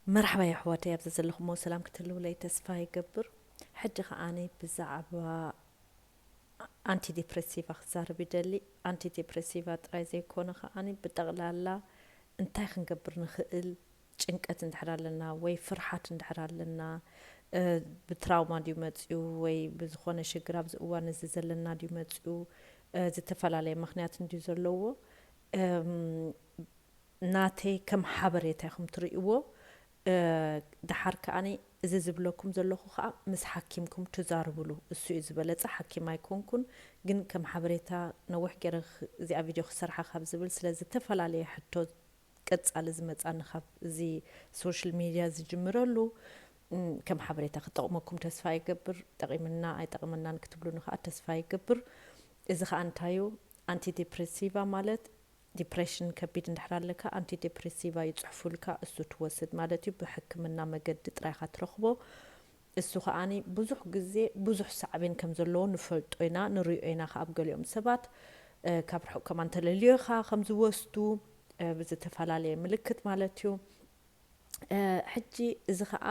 መርሓባ የሕዋተይ፣ ኣብዚ ዘለኹሞ ሰላም ክትህልውለይ ተስፋ ይገብር። ሕጂ ከዓኒ ብዛዕባ ኣንቲዲፕሬሲቫ ክዛረብ ይደሊ። ኣንቲዲፕሬሲቫ ጥራይ ዘይኮነ ከዓኒ ብጠቕላላ እንታይ ክንገብር ንኽእል፣ ጭንቀት እንድሕር ኣለና ወይ ፍርሓት እንድሕር ኣለና፣ ብትራውማ ድዩ መፅኡ ወይ ብዝኾነ ሽግር ኣብዚ እዋን እዚ ዘለና ድዩ መፅኡ፣ ዝተፈላለየ ምኽንያት እንድዩ ዘለዎ፣ ናተይ ከም ሓበሬታ ኢኹም ትርእይዎ። ደሓር ከዓኒ እዚ ዝብለኩም ዘለኹ ከዓ ምስ ሓኪምኩም ትዛርብሉ። እሱ እዩ ዝበለፀ። ሓኪም ኣይኮንኩን፣ ግን ከም ሓበሬታ ነዊሕ ገይረ እዚኣ ቪድዮ ክሰርሓ ካብ ዝብል፣ ስለ ዝተፈላለየ ሕቶ ቀፃሊ ዝመፃኒ ካብ እዚ ሶሻል ሚድያ ዝጅምረሉ፣ ከም ሓበሬታ ክጠቕመኩም ተስፋ ይገብር። ጠቒምና ኣይጠቕመናን ክትብሉኒ ከዓ ተስፋ ይገብር። እዚ ከዓ እንታይ እዩ? ኣንቲዲፕሬሲቫ ማለት ዲፕሬሽን ከቢድ እንድሕር ኣለካ፣ ኣንቲዲፕሬሲቫ ይፅሕፉልካ፣ እሱ ትወስድ ማለት እዩ። ብሕክምና መገዲ ጥራይካ ትረኽቦ። እሱ ከዓኒ ብዙሕ ግዜ ብዙሕ ሳዕቤን ከም ዘለዎ ንፈልጦ ኢና፣ ንሪኦ ኢና። ካብ ገሊኦም ሰባት ካብ ርሑቕ ከማን ተለልዮኻ ከም ዝወስዱ ብዝተፈላለየ ምልክት ማለት እዩ። ሕጂ እዚ ከዓ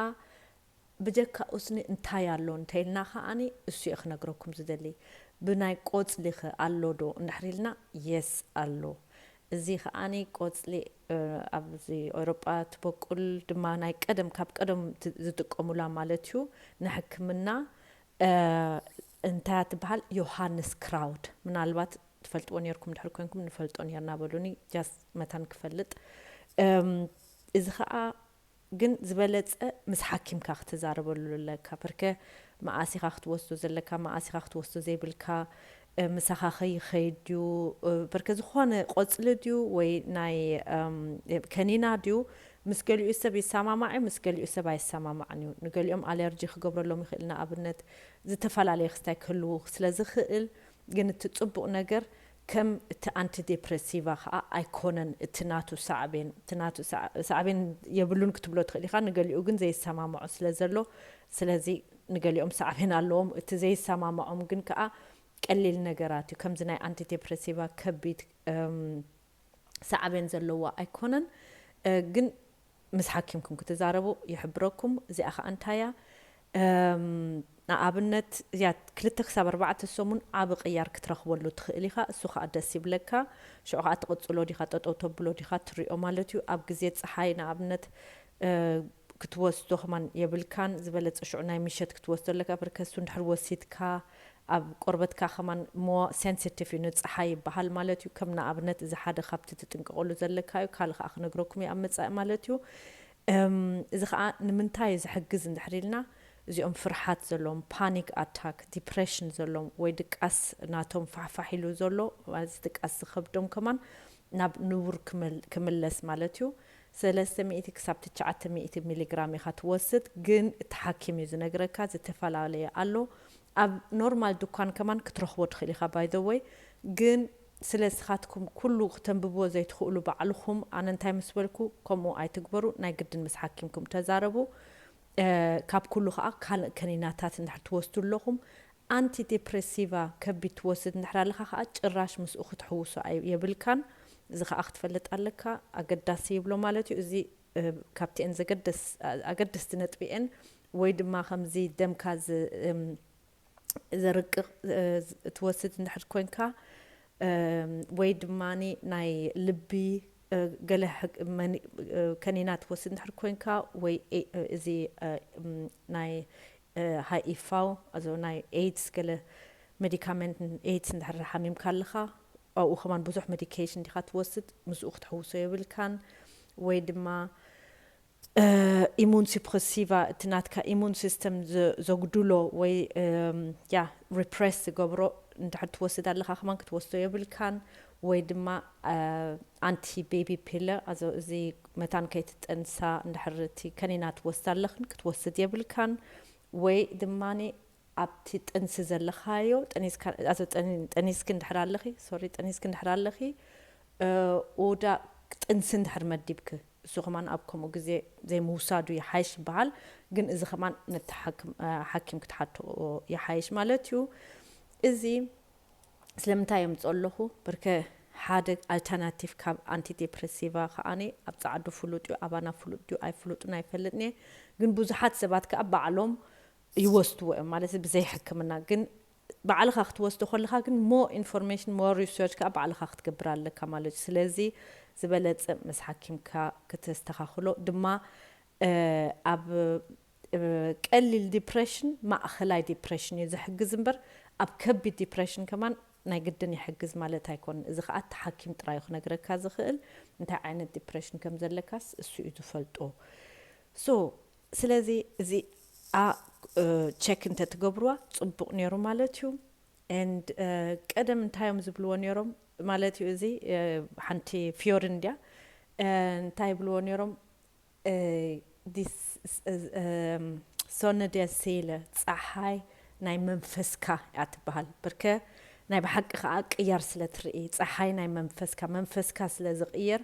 ብጀካ ኡስኒ እንታይ ኣሎ እንተኢልና ከዓኒ እሱ እየ ክነግረኩም ዝደሊ። ብናይ ቆፅሊ ኸ ኣሎ ዶ እንድሕር ኢልና፣ የስ ኣሎ። እዚ ከዓኒ ቆፅሊ ኣብዚ ኤውሮጳ ትበቁል ድማ ናይ ቀደም፣ ካብ ቀደም ዝጥቀሙላ ማለት እዩ። ንሕክምና እንታይ ትበሃል? ዮሃንስ ክራውድ። ምናልባት ትፈልጥዎ ነርኩም ድሕር ኮንኩም ንፈልጦ ነርና በሉኒ፣ ጃስ መታን ክፈልጥ። እዚ ከዓ ግን ዝበለፀ ምስ ሓኪምካ ክትዛረበሉ ኣለካ። በርከ መኣሲኻ ክትወስዶ ዘለካ፣ መኣሲኻ ክትወስዶ ዘይብልካ፣ ምሳኻ ከይኸይድ ድዩ፣ በርከ ዝኾነ ቆፅሊ ድዩ ወይ ናይ ከኒና ድዩ፣ ምስ ገሊኡ ሰብ ይሰማማዕ እዩ፣ ምስ ገሊኡ ሰብ ኣይሰማማዕን እዩ። ንገሊኦም ኣለርጂ ክገብረሎም ይኽእል። ንኣብነት ዝተፈላለየ ክስታይ ክህልዉ ስለ ዝኽእል፣ ግን እቲ ፅቡቕ ነገር ከም እቲ ኣንቲዲፕሬሲቫ ከዓ ኣይኮነን። እቲ ናቱ ሳዕቤን፣ እቲ ናቱ ሳዕ-፣ ሳዕቤን የብሉን ክትብሎ ትኽእል ኢኻ፣ ንገሊኡ ግን ዘይሰማምዖ ስለ ዘሎ፣ ስለዚ ንገሊኦም ሳዕቤን ኣለዎም። እቲ ዘይሰማምዖም ግን ከዓ ቀሊል ነገራት እዩ። ከምዚ ናይ ኣንቲዲፕሬሲቫ ከቢድ ሳዕቤን ዘለዋ ኣይኮነን። ግን ምስ ሓኪምኩም ክትዛረቡ ይሕብረኩም። እዚኣ ከዓ እንታይ እያ? ንኣብነት እዚኣ ክልተ ክሳብ ኣርባዕተ ሰሙን ዓቢ ቅያር ክትረኽበሉ ትኽእል ኢኻ። እሱ ከዓ ደስ ይብለካ። ሽዑ ከዓ ትቕጽሎ ዲኻ፣ ጠጠው ተብሎ ዲኻ፣ ትሪኦ ማለት እዩ። ኣብ ግዜ ፀሓይ ንኣብነት ክትወስዶ ከማን የብልካን። ዝበለጸ ሽዑ ናይ ምሸት ክትወስዶ ኣለካ። በርከሱ እንድሕር ወሲድካ ኣብ ቆርበትካ ከማን ሞ ሴንሲቲቭ እዩ፣ ንፀሓይ ይበሃል ማለት እዩ። ከም ንኣብነት እዚ ሓደ ካብቲ ትጥንቀቐሉ ዘለካ እዩ። ካልእ ከዓ ክነግረኩም እዩ ኣብ መጻኢ ማለት እዩ። እዚ ከዓ ንምንታይ እዩ ዝሕግዝ እንድሕር ኢልና፣ እዚኦም ፍርሓት ዘለዎም፣ ፓኒክ ኣታክ፣ ዲፕሬሽን ዘለዎም ወይ ድቃስ ናቶም ፋሕፋሕ ኢሉ ዘሎ ማለት ድቃስ ዝኸብዶም ከማን ናብ ንቡር ክምለስ ማለት እዩ። ሰለስተ ሚእቲ ክሳብ ትሽዓተ ሚእቲ ሚሊግራም ኢኻ ትወስድ፣ ግን እቲ ሓኪም እዩ ዝነግረካ። ዝተፈላለየ ኣሎ። ኣብ ኖርማል ድኳን ከማን ክትረኽቦ ትኽእል ኢኻ ባይ ዘ ወይ። ግን ስለ ስኻትኩም ኩሉ ክተንብብዎ ዘይትኽእሉ ባዕልኹም፣ ኣነ እንታይ ምስ በልኩ፣ ከምኡ ኣይትግበሩ፣ ናይ ግድን ምስ ሓኪምኩም ተዛረቡ። ካብ ኩሉ ከዓ ካልእ ከኒናታት እንድሕር ትወስዱ ኣለኹም፣ ኣንቲዲፕሬሲቫ ከቢድ ትወስድ እንድሕር ኣለኻ ከዓ ጭራሽ ምስኡ ክትሕውሶ የብልካን። እዚ ከዓ ክትፈልጥ ኣለካ፣ ኣገዳሲ ይብሎ ማለት እዩ። እዚ ካብቲኤን ኣገደስቲ ነጥቢኤን ወይ ድማ ከምዚ ደምካ ዘርቅቕ ትወስድ እንድሕር ኮንካ፣ ወይ ድማ ናይ ልቢ ገለ ከኒና ትወስድ እንድሕር ኮንካ፣ ወይ እዚ ናይ ሃይኢፋው፣ ኣዞ ናይ ኤድስ ገለ ሜዲካመንት ኤድስ እንድሕር ሓሚምካ ኣለኻ፣ ኣብኡ ከማን ብዙሕ ሜዲኬሽን ዲኻ ትወስድ፣ ምስኡ ክትሕውሶ የብልካን። ወይ ድማ ኢሙን ሲፕሬሲቫ፣ እቲ ናትካ ኢሙን ሲስተም ዘጉድሎ ወይ ያ ሪፕሬስ ዝገብሮ እንድሕር ትወስድ ኣለኻ ከማን ክትወስዶ የብልካን። ወይ ድማ ኣንቲ ቤቢ ፒለ፣ ኣዞ እዚ መታን ከይትጠንሳ እንድሕር እቲ ከኒና ትወስድ ኣለኽን ክትወስድ የብልካን። ወይ ድማ ኣብቲ ጥንሲ ዘለኻዮ ጠኒስካ እንድሕር ኣለኺ፣ ሶሪ፣ ጠኒስኪ እንድሕር ኣለኺ፣ ኡዳ ጥንሲ እንድሕር መዲብኪ፣ እሱ ከማን ኣብ ከምኡ ግዜ ዘይምውሳዱ ይሓይሽ ይበሃል። ግን እዚ ከማን ነቲ ሓኪም ክትሓቶ ይሓይሽ ማለት እዩ። እዚ ስለምንታይ የምፅኦ ኣለኹ? ብርከ ሓደ ኣልተርናቲቭ ካብ ኣንቲዴፕሬሲቫ ከዓኒ ኣብ ጻዕዱ ፍሉጥ እዩ፣ ኣባና ፍሉጥ ድዩ ኣይፍሉጥን ኣይፈልጥን እየ። ግን ብዙሓት ሰባት ከኣ ባዕሎም ይወስድዎ እዮም፣ ማለት ብዘይ ሕክምና። ግን ባዕልኻ ክትወስዶ ከለኻ ግን ሞ ኢንፎርሜሽን፣ ሞ ሪሰርች ከኣ ባዕልኻ ክትገብር ኣለካ ማለት እዩ። ስለዚ ዝበለጸ ምስ ሓኪምካ ክተስተኻኽሎ ድማ፣ እ፣ ኣብ፣ እ፣ ቀሊል ዲፕሬሽን፣ ማእኸላይ ዲፕሬሽን እዩ ዝሕግዝ እምበር፣ ኣብ ከቢድ ዲፕሬሽን ከማን ናይ ግድን ይሕግዝ ማለት ኣይኮነን። እዚ ከኣ እቲ ሓኪም ጥራይ እዩ ክነግረካ ዝኽእል፣ እንታይ ዓይነት ዲፕሬሽን ከም ዘለካስ እሱ እዩ ዝፈልጦ። ሶ ስለዚ እዚ ኣ እ፣ ቸክ እንተትገብርዋ ጽቡቕ ነይሩ ማለት እዩ። ኤንድ፣ እ፣ ቀደም እንታይ እዮም ዝብልዎ ነይሮም ማለት እዩ? እዚ፣ እ፣ ሓንቲ ፊዮሪ እንድያ፣ እ፣ እንታይ ይብልዎ ነይሮም? እ፣ ዲስ፣ እ፣ እም፣ ሶነ ዲያ ሴለ፣ ጸሓይ ናይ መንፈስካ እያ ትበሃል። ብርከ ናይ ብሓቂ ከኣ ቅያር ስለ ትርኢ፣ ጸሓይ ናይ መንፈስካ፣ መንፈስካ ስለ ዝቕየር፣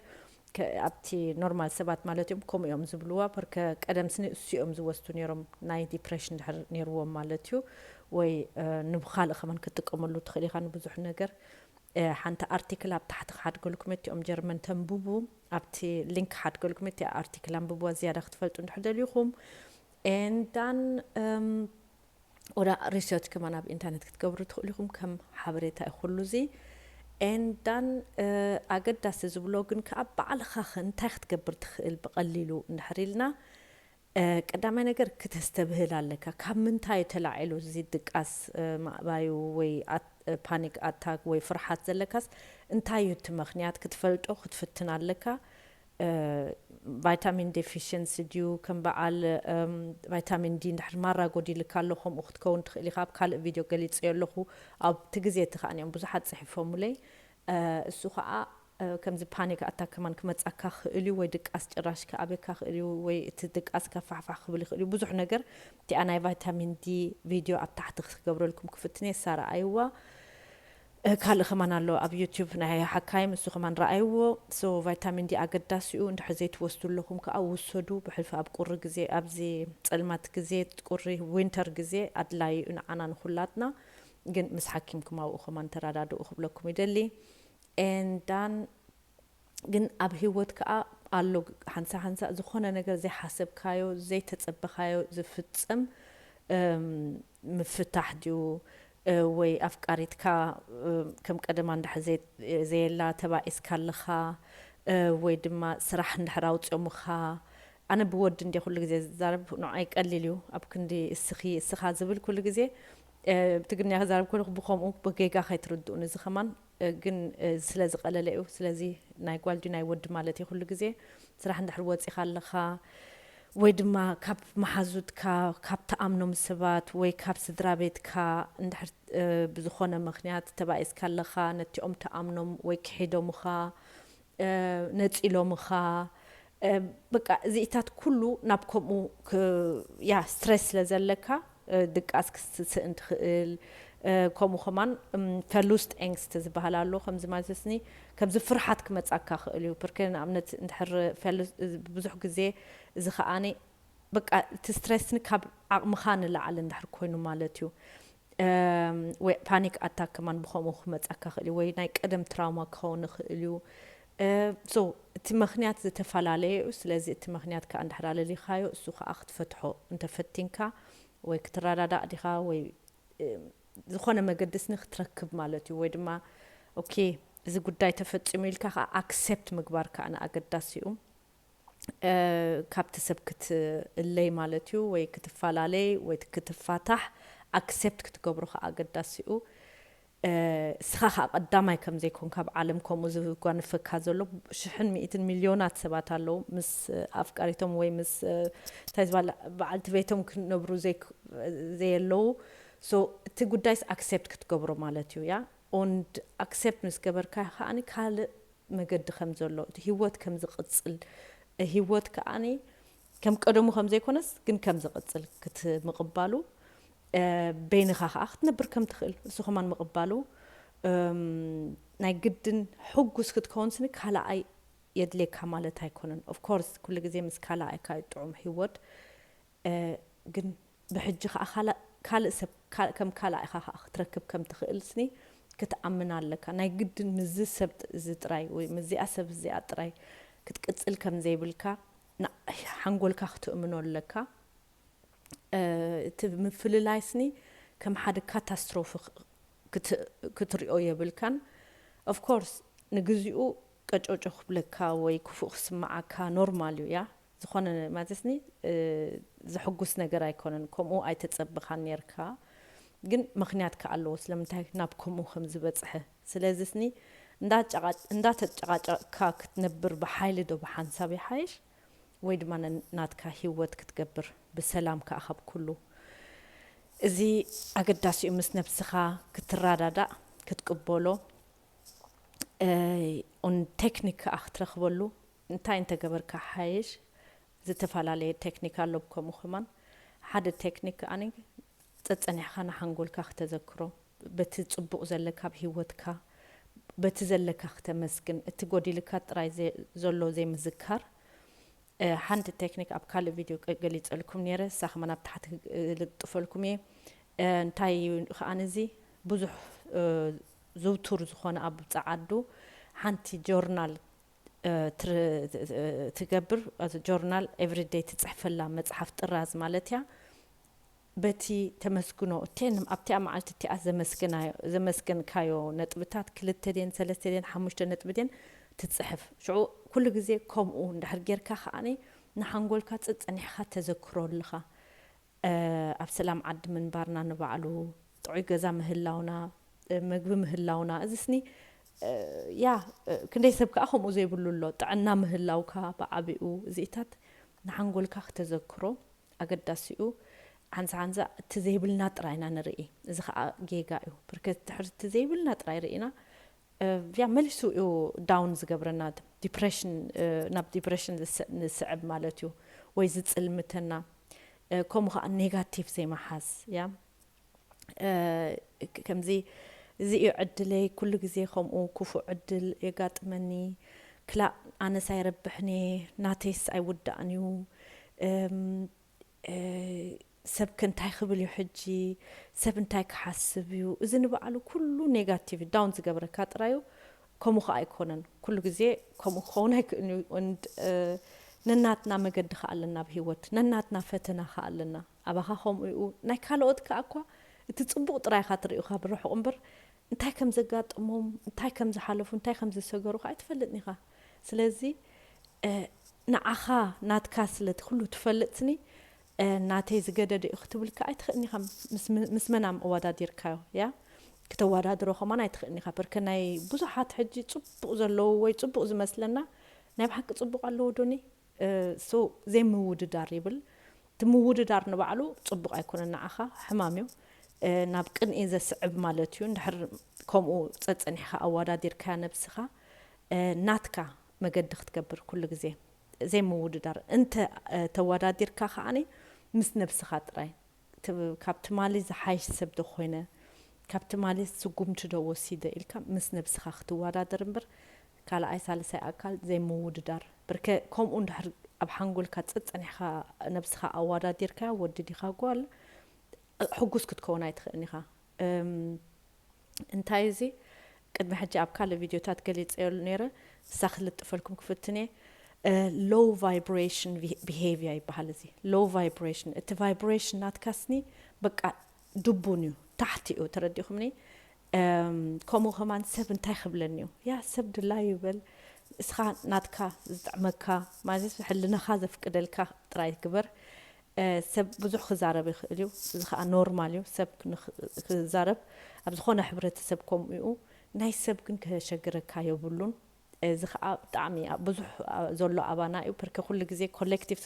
ከ-፣ ኣብቲ ኖርማል ሰባት ማለት እዮም፣ ከምኡ እዮም ዝብልዋ። ብርከ ቀደም ስኒ እሱ እዮም ዝወስዱ ነይሮም፣ ናይ ዲፕሬሽን ድሕር ነይርዎም ማለት እዩ። ወይ፣ እ፣ ንብኻልእ ከማን ክትጥቀመሉ ትኽእል ኢኻ ንብዙሕ ነገር። እ፣ ሓንቲ ኣርቲክል ኣብ ታሕቲ ክሓድገልኩም እቲኦም ጀርመን ተንብቡ፣ ኣብቲ ሊንክ ክሓድገልኩም እቲ ኣርቲክል ኣንብብዋ ዝያዳ ክትፈልጡ እንድሕር ደሊኹም። ኤንዳን፣ እም፣ ወደ ሪሰርች ከማን ኣብ ኢንተርኔት ክትገብሩ ትኽእሉ ኢኹም። ከም ሓበሬታ እዩ ኩሉ እዚ። ኤንዳን፣ እ፣ ኣገዳሲ ዝብሎ ግን ከኣ ባዕልኻ ኸ እንታይ ክትገብር ትኽእል ብቐሊሉ እንድሕር ኢልና፣ እ፣ ቀዳማይ ነገር ክተስተብህል ኣለካ። ካብ ምንታይ እዩ ተላዒሉ እዚ ድቃስ፣ እ፣ ማእባዩ ወይ ኣት-፣ እ፣ ፓኒክ ኣታክ ወይ ፍርሓት ዘለካስ እንታይ እዩ እቲ ምኽንያት ክትፈልጦ ክትፍትን ኣለካ። እ፣ ቫይታሚን ዴፊሽንሲ ድዩ፣ ከም በዓል፣ እም፣ ቫይታሚን ዲ እንድሕር ማራ ጎዲልካ ኣሎ፣ ከምኡ ክትከውን ትኽእል ኢኻ። ኣብ ካልእ ቪድዮ ገሊጸዮ ኣለኹ። ኣብቲ ግዜ እቲ ከኣ እዮም ብዙሓት ጽሒፎምለይ። እ፣ እሱ ከኣ፣ እ፣ ከምዚ ፓኒክ ኣታክ ከማን ክመጻካ ክእል እዩ፣ ወይ ድቃስ ጭራሽ ክኣብየካ ክእል እዩ፣ ወይ እቲ ድቃስ ከፋሕፋሕ ክብል ይኽእል እዩ። ብዙሕ ነገር እቲኣ ናይ ቫይታሚን ዲ ቪድዮ ኣብ ታሕቲ ክትገብረልኩም ክፍትን እየ፣ እሳ ረኣይዋ። እ፣ ካልእ ከማን ኣሎ ኣብ ዩቲዩብ ናይ ሓካይም፣ እሱ ከማን ረኣይዎ። ሶ ቫይታሚን ዲ ኣገዳሲ እዩ፣ እንድሕር ዘይትወስዱ ኣለኹም ከኣ ውሰዱ። ብሕልፊ ኣብ ቁሪ ግዜ፣ ኣብዚ ጸልማት ግዜ፣ ቁሪ ዊንተር ግዜ ኣድላዪ እዩ ንዓና ንኹላትና። ግን ምስ ሓኪምኩም ኣብኡ ከማን ተረዳድኡ ክብለኩም ይደሊ። ኤንዳን ግን ኣብ ህይወት ከኣ ኣሎ ሓንሳ ሓንሳ ዝኾነ ነገር ዘይሓሰብካዮ፣ ዘይተጸበኻዮ ዝፍጸም፣ እም፣ ምፍታሕ ድዩ፣ እ፣ ወይ ኣፍቃሪትካ፣ እ፣ ከም ቀደማ እንድሕር ዘይ-፣ ዘየላ ተባኢስካ ኣለኻ፣ እ፣ ወይ ድማ ስራሕ እንድሕር ኣውጽኦምኻ። ኣነ ብወዲ እንድየ ኩሉ ግዜ ዝዛረብ፣ ንዓይ ቀሊል እዩ። ኣብ ክንዲ እስኺ፣ እስኻ ዝብል ኩሉ ግዜ፣ እ፣ ብትግርኛ ክዛረብ ከለኹ ብኸምኡ ብጌጋ ከይትርድኡኒ፣ እዚ ከማን፣ እ፣ ግን፣ እ፣ ስለ ዝቐለለ እዩ። ስለዚ ናይ ጓል ድዩ ናይ ወዲ ማለት እዩ ኩሉ ግዜ። ስራሕ እንድሕር ወጺኻ ኣለኻ፣ ወይ ድማ ካብ መሓዙትካ፣ ካብ ትኣምኖም ሰባት ወይ ካብ ስድራ ቤትካ እንድሕር፣ እ፣ ብዝኾነ ምኽንያት ተባኢስካ ኣለኻ፣ ነቲኦም ትኣምኖም ወይ ክሒዶምኻ፣ እ፣ ነጺሎምኻ፣ እ፣ በቃ እዚኢታት ኩሉ ናብ ከምኡ ክ-፣ ያ ስትሬስ ስለ ዘለካ፣ እ፣ ድቃስ ክትስእን ትኽእል። እ፣ ከምኡ ከማን፣ እም፣ ፈሉስት ኤንግስት ዝበሃል ኣሎ። ከምዚ ማለት ስኒ፣ ከምዚ ፍርሓት ክመጻካ ክእል እዩ። ብርከ ንኣብነት እንድሕር ፈሉስ-፣ ብዙሕ ግዜ እዚ ከኣኒ በቃ እቲ ስትሬስኒ ካብ ዓቕምኻ ንላዕሊ እንድሕር ኮይኑ ማለት እዩ። እም፣ ወይ ፓኒክ ኣታክ ከማን ብኸምኡ ክመጻካ ክእል እዩ፣ ወይ ናይ ቀደም ትራውማ ክኸውን ይኽእል እዩ። እ፣ ሶ እቲ ምኽንያት ዝተፈላለየ እዩ። ስለዚ እቲ ምኽንያት ከኣ እንድሕር ኣለሊኻዮ፣ እሱ ከኣ ክትፈትሖ እንተፈቲንካ፣ ወይ ክትረዳዳእ ዲኻ፣ ወይ፣ እ፣ ዝኾነ መገዲ ስኒ ክትረክብ ማለት እዩ። ወይ ድማ፣ ኦኬ፣ እዚ ጉዳይ ተፈጺሙ ኢልካ ከኣ ኣክሴፕት ምግባር ከኣ ንኣገዳሲ እዩ። እ፣ ካብቲ ሰብ ክትእለይ ማለት እዩ፣ ወይ ክትፈላለይ፣ ወይ ክትፋታሕ ኣክሴፕት ክትገብሮ ከኣ ኣገዳሲ እዩ። እ፣ እስኻ ከኣ ቀዳማይ ከም ዘይኮንካ ኣብ ዓለም ከምኡ ዝጓንፈካ ዘሎ ሽሕን ሚእትን ሚልዮናት ሰባት ኣለዉ። ምስ ኣፍቃሪቶም ወይ ምስ፣ እ፣ እንታይ ዝበሃል በዓልቲ ቤቶም ክነብሩ ዘይክ-፣ ዘየለዉ። ሶ እቲ ጉዳይስ ኣክሴፕት ክትገብሮ ማለት እዩ፣ ያ። ኦንድ ኣክሴፕት ምስ ገበርካ ከኣኒ ካልእ መገዲ ከም ዘሎ፣ እቲ ህይወት ከም ዝቕጽል፣ ህይወት ከኣኒ ከም ቀደሙ ከም ዘይኮነስ ግን ከም ዝቕጽል ክትምቕባሉ፣ እ፣ በይንኻ ከኣ ክትነብር ከም ትኽእል እሱ ከማን ምቕባሉ፣ እም፣ ናይ ግድን ሕጉስ ክትከውን ስኒ ካልኣይ የድልየካ ማለት ኣይኮነን። ኦፍ ኮርስ ኩሉ ግዜ ምስ ካልኣይካ እዩ ጥዑም ህይወት። እ፣ ግን ብሕጂ ከኣ ካልእ፣ ካልእ ሰብ፣ ካልእ፣ ከም ካልኣይኻ ከኣ ክትረክብ ከም ትኽእል ስኒ ክትኣምን ኣለካ። ናይ ግድን ምስዚ ሰብ እዚ ጥራይ ወይ ምስዚኣ ሰብ እዚኣ ጥራይ ክትቅጽል ከም ዘይብልካ፣ ና-፣ ሓንጎልካ ክትእምኖ ኣለካ። እ፣ እቲ ምፍልላይ ስኒ ከም ሓደ ካታስትሮፊ ክት-፣ ክትሪኦ የብልካን። ኦፍ ኮርስ ንግዚኡ ቀጨውጨው ክብለካ ወይ ክፉእ ክስምዓካ ኖርማል እዩ። ያ ዝኾነ ማለትስኒ፣ እ፣ ዘሕጉስ ነገር ኣይኮነን። ከምኡ ኣይተጸበኻን ነርካ። ግን ምኽንያት ከኣ ኣለዎ ስለምንታይ ናብ ከምኡ ከም ዝበጽሐ። ስለዚ ስኒ እንዳጨቓ-፣ እንዳተጨቓጨቕካ ክትነብር ብሓይሊ ዶ ብሓንሳብ ይሓይሽ? ወይ ድማ ነ-፣ ናትካ ህይወት ክትገብር ብሰላም ከኣ ካብ ኩሉ። እዚ ኣገዳሲ እዩ፣ ምስ ነብስኻ ክትረዳዳእ፣ ክትቅበሎ፣ እ፣ ኦን ቴክኒክ ከኣ ክትረኽበሉ። እንታይ እንተገበርካ ሓይሽ? ዝተፈላለየ ቴክኒክ ኣሎ። ብከምኡ ከማን ሓደ ቴክኒክ ከኣ ጸጸኒሕኻ ንሓንጎልካ ክተዘክሮ፣ በቲ ጽቡቕ ዘለካ ኣብ ህይወትካ፣ በቲ ዘለካ ክተመስግን፣ እቲ ጎዲልካ ጥራይ ዘ-፣ ዘሎ ዘይምዝካር። እ፣ ሓንቲ ቴክኒክ ኣብ ካልእ ቪድዮ ቀ-፣ ገሊጸልኩም ነይረ፣ እሳ ከማን ኣብ ታሕቲ፣ እ፣ ልጥፈልኩም እየ። እ፣ እንታይ እዩ ከኣ እዚ ብዙሕ፣ እ፣ ዝውቱር ዝኾነ ኣብ ጸዓዱ ሓንቲ ጆርናል፣ እ፣ ትር-፣ እ፣ ትገብር፣ እ፣ ጆርናል ኤቭሪዴይ ትጽሕፈላ መጽሓፍ ጥራዝ ማለት እያ። በቲ ተመስግኖ፣ እተን ኣብቲኣ መዓልቲ እቲኣ ዘመስገናዮ-፣ ዘመስገንካዮ ነጥብታት ክልተ ድየን፣ ሰለስተ ድየን፣ ሓሙሽተ ነጥቢ ድየን ትጽሕፍ። ሽዑ ኩሉ ግዜ ከምኡ እንድሕር ጌርካ ከኣኒ ንሓንጎልካ ጸጸኒሕካ ተዘክሮ ኣለኻ። እ፣ ኣብ ሰላም ዓዲ ምንባርና ንባዕሉ፣ ጥዑይ ገዛ ምህላውና፣ እ፣ መግቢ ምህላውና፣ እዚ ስኒ፣ እ፣ ያ፣ እ፣ ክንደይ ሰብ ከኣ ከምኡ ዘይብሉ ኣሎ። ጥዕና ምህላውካ ብዓቢኡ እዚኢታት ንሓንጎልካ ክተዘክሮ ኣገዳሲ እዩ። ሓንሳ ሓንሳ እቲ ዘይብልና ጥራይ ኢና ንርኢ። እዚ ከኣ ጌጋ እዩ። ብርከት ድሕሪ እቲ ዘይብልና ጥራይ ርኢና፣ እ፣ ያ መሊሱ እዩ ዳውን ዝገብረና፣ ዲፕሬሽን፣ እ፣ ናብ ዲፕሬሽን ዝስ-፣ ንስዕብ ማለት እዩ፣ ወይ ዝጽልምተና፣ እ፣ ከምኡ ከኣ ኔጋቲቭ ዘይመሓዝ፣ ያ፣ እ፣ ክ-፣ ከምዚ፣ እዚ እዩ ዕድለይ፣ ኩሉ ግዜ ከምኡ ክፉእ ዕድል የጋጥመኒ፣ ክላእ ኣነስ ኣይረብሕን እየ፣ ናተይስ ኣይውዳእን እዩ፣ እም፣ እ፣ ሰብከ እንታይ ክብል እዩ ሕጂ? ሰብ እንታይ ክሓስብ እዩ? እዚ ንባዕሉ ኩሉ ኔጋቲቭ ዳውን ዝገብረካ ጥራዩ። ከምኡ ከኣ ኣይኮነን። ኩሉ ግዜ ከምኡ ክኸውን ኣይክእልን እዩ። And፣ እ፣ ነናትና መገዲ ከኣ ኣለና ኣብ ህይወት። ነናትና ፈተና ከኣ ኣለና። ኣባኻ ከምኡ እዩ። ናይ ካልኦት ከኣ እኳ እቲ ጽቡቕ ጥራይ ኢኻ ትርእዩ ካብ ርሑቕ እምበር፣ እንታይ ከም ዘጋጠሞም፣ እንታይ ከም ዝሓለፉ፣ እንታይ ከም ዝሰገሩ ከኣ ኣይትፈልጥን ኢኻ። ስለዚ፣ እ፣ ንዓኻ ናትካ ስለ እቲ ኩሉ ትፈልጥ ስኒ፣ እ፣ ናተይ ዝገደደ እዩ ክትብል ከኣ ኣይትኽእልን ኢኻ። ምስ፣ ምስ መን ኣም-፣ ኣወዳዲርካዮ፣ ያ? ክተወዳድሮ ከማን ኣይትኽእልን ኢኻ። ብርከ ናይ ብዙሓት ሕጂ ጽቡቕ ዘለዉ ወይ ጽቡቕ ዝመስለና ናይ ብሓቂ ጽቡቕ ኣለዎ ዶኒ? እ፣ ሶ ዘይምውድዳር ይብል። እቲ ምውድዳር ንባዕሉ ጽቡቕ ኣይኮነን ንዓኻ፣ ሕማም እዩ። እ፣ ናብ ቅንኢ ዘስዕብ ማለት እዩ። እንድሕር ከምኡ ጸጸኒሕካ ኣወዳዲርካያ ነብስኻ፣ እ፣ ናትካ መገዲ ክትገብር ኩሉ ግዜ ዘይምውድዳር። እንተ፣ እ፣ ተወዳዲርካ ከኣኒ ምስ ነብስኻ ጥራይ። ት-፣ ካብ ትማሊ ዝሓይሽ ሰብ ዶ ኮይነ፣ ካብ ትማሊ ስጉምቲ ዶ ወሲደ ኢልካ ምስ ነብስኻ ክትወዳደር እምበር፣ ካልኣይ ሳልሳይ ኣካል ዘይምውድዳር። ብርከ ከምኡ እንድሕር ኣብ ሓንጎልካ ጸጸኒሕካ ነብስኻ ኣወዳዲርካ፣ ወዲ ዲኻ ጓል፣ ሕጉስ ክትከውን ኣይትኽእልን ኢኻ። እም፣ እንታይ እዚ? ቅድሚ ሕጂ ኣብ ካልእ ቪድዮታት ገሊጸዮ ነይረ፣ እሳ ክልጥፈልኩም ክፍትን እየ። እ፣ ሎው ቫይብሬሽን ቢ-፣ ቢሄቪየር ይበሃል እዚ። ሎው ቫይብሬሽን፣ እቲ ቫይብሬሽን ናትካ ስኒ በቃ ድቡን እዩ፣ ታሕቲ እዩ፣ ተረዲእኩምኒ? እም፣ ከምኡ ከማን ሰብ እንታይ ክብለኒ እዩ? ያ ሰብ ድላይ ይበል፣ እስኻ ናትካ ዝጥዕመካ፣ ማለት ሕልናኻ ዘፍቅደልካ ጥራይ ግበር። እ፣ ሰብ ብዙሕ ክዛረብ ይኽእል እዩ። እዚ ኸኣ ኖርማል እዩ፣ ሰብ ክንኽ-፣ ክዛረብ። ኣብ ዝኾነ ሕብረተሰብ ከምኡ እዩ። ናይ ሰብ ግን ከሸግረካ የብሉን። እዚ ኸኣ ብጣዕሚ ኣብ ብዙሕ ዘሎ ኣባና እዩ። ብርከ ኩሉ ግዜ ኮሌክቲቭ